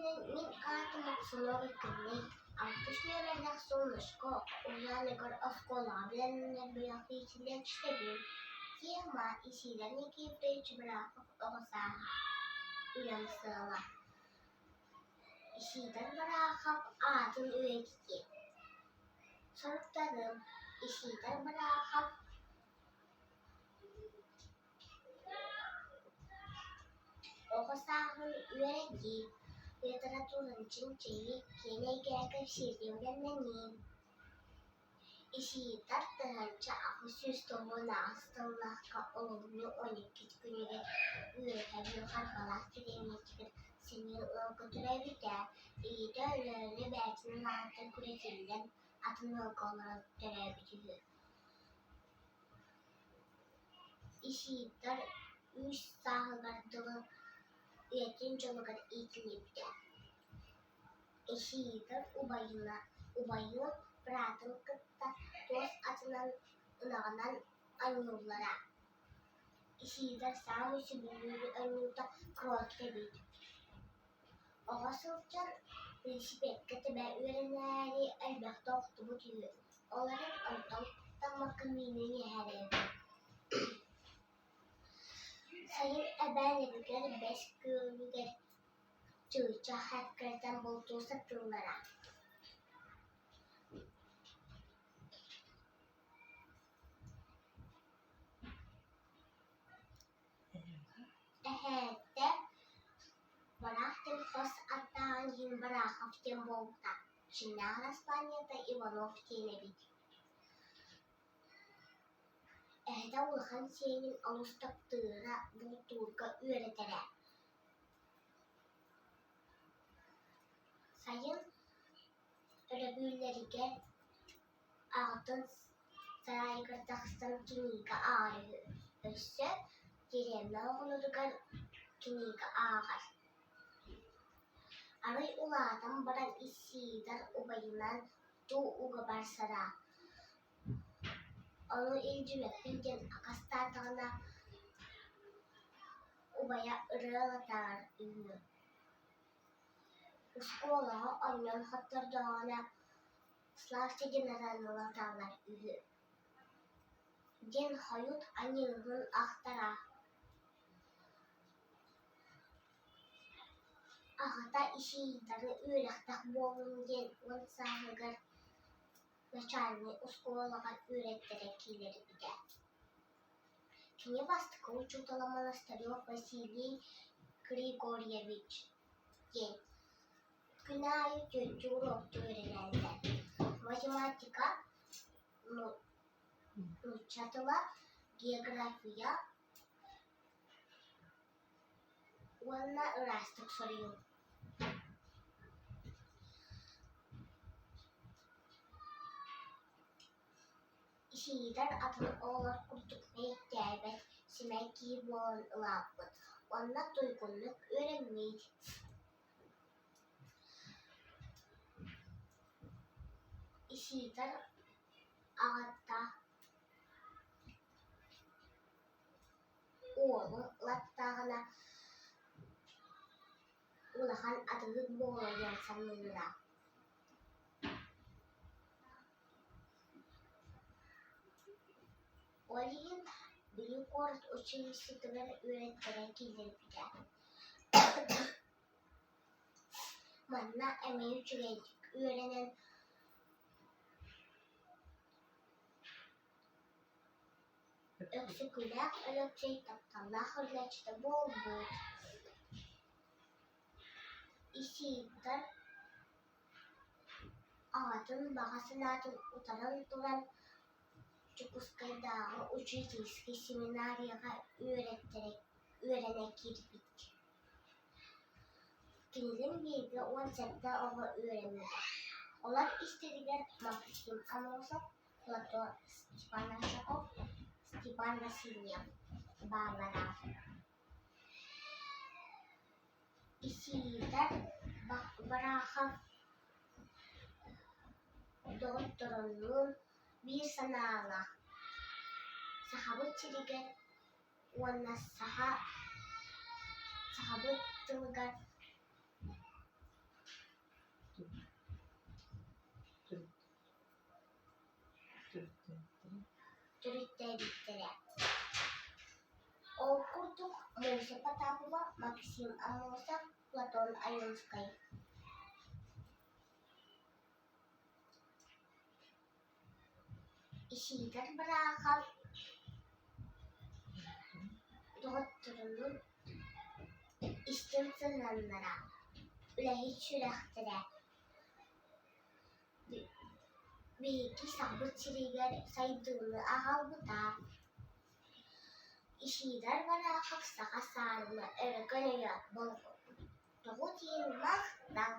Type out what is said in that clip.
Мин аатым Оксанова Күннэй, алтыс нүөмэрдээх Солнышко уһуйааныгар оскуолаҕа бэлэмнэнэр бөлөх иитиллээччитэбин. Тема Исидор Никифорович Барахов оҕо сааһа, үлэм сыала. Исидор Барахов аатын үйэтитии. Соруктарым Исидор Барахов Оҕо сааһын үөрэтии, литератураны чинчийии, киэҥ эйгэҕэ кэпсииргэ бэлэмнэнии. Исиидэр 1898 сыллаахха олунньу 12 күнүгэр Үөһээ Бүлүү Харбалаах сэлиэнньэтигэр сэниэ ыалга төрөөбүтэ. Ийэтэ Өлөөнө бэйэтин аатыттан күрэтиллэн, атын ыалга олорон төрөөбүт үһү. Исиидэр үс сааһыгар дылы ийэтин дьонугар иитиллибитэ. Исиидэр убайын быраатын кытта туос атынан, ынаҕынан оонньууллара. Исиидэр саамай сөбүлүүр оонньуута крокет эбит. Оҕо сылдьан велосипедка тэбэ үөрэнээри элбэхтэ охтубут үһү, ол эрэн онтон куттаммакка миинэн иһэр эбит. Сайын эбээлэригэр Бэс Күөлүгэр чыычаах эккирэтэн бултуу сатыыллара. Эһээтэ Барах диэн хос аттааҕын иһин Барахов диэн буолбута, дьиҥнээх араспаанньата Иванов диэн эбит. Эһэтэ улахан сиэнин олус таптыыра, бултуурга үөрэтэрэ. Сайын өрөбүллэригэр аҕатын сарайыгар тахсан кинигэ ааҕар үһү, өссө дэриэбинэ оҕолоругар кинигэ ааҕар. Арай улаатан баран Исиидэр убайынан туу уга барсара, ону илдьибэппин диэн аккаастаатаҕына убайа ырыалатар үһү. Оскуолаҕа оонньоон хоттордоҕуна Славча диэн ырыалаталлар үһү диэн хойут аньыыһын ахтара. Аҕата Исиидэры үөрэхтээх буоллун диэн уон сааһыгар начальнай оскуолаҕа үөрэттэрэ киирбитэ. Кини бастакы учуутала Монастырев Василий Григорьевич диэн күн аайы түөртүү уруокка үөрэнэллэр: математика, нуучча тыла, география уонна ыраастык суруйуу. Исиидэр атын оҕолор курдук мэйиктээбэт, сэмэй киһи буолан улааппыт уонна туйгуннук үөрэммит. Исиидэр аҕата уолун ылаттаҕына улахан атыыһыт буолуо диэн саныыра. Ол иһин Бүлүү куорат училищетыгар үөрэттэрэ киллэрбитэ. Манна эмиэ үчүгэйдик үөрэнэн Өксөкүлээх Өлөксөй тапталлаах үөрэнээччитэ буолбут. Исиидэр аҕатын баҕа санаатын утаран туран Дьокуускайдааҕы учительскай семинарияҕа үөрэнэ киирбит. Кинилэр бииргэ 17 оҕо үөрэммитэ. Олор истэригэр Максим Аммосов, Платон Степан Аржаков, Степан Васильев бааллара. Исиидэр Барахов доҕотторунуун биир санаалаах Сахабыт сиригэр уонна сахабыт тылыгар төрүттээбиттэрэ. Ол курдук Муся Потапова, Максим Аммосов, Платон Ойунскай. Исиидэр Бараахап доҕотторунуун истиҥ сыһыаннара, үлэһит сүрэхтэрэ Биһиги Сахабыт сиригэр сайдыыны аҕалбыта. Исиидэр Бараахап саха саарына өрөгөн өйө болҕомтоҕут иһин махтал!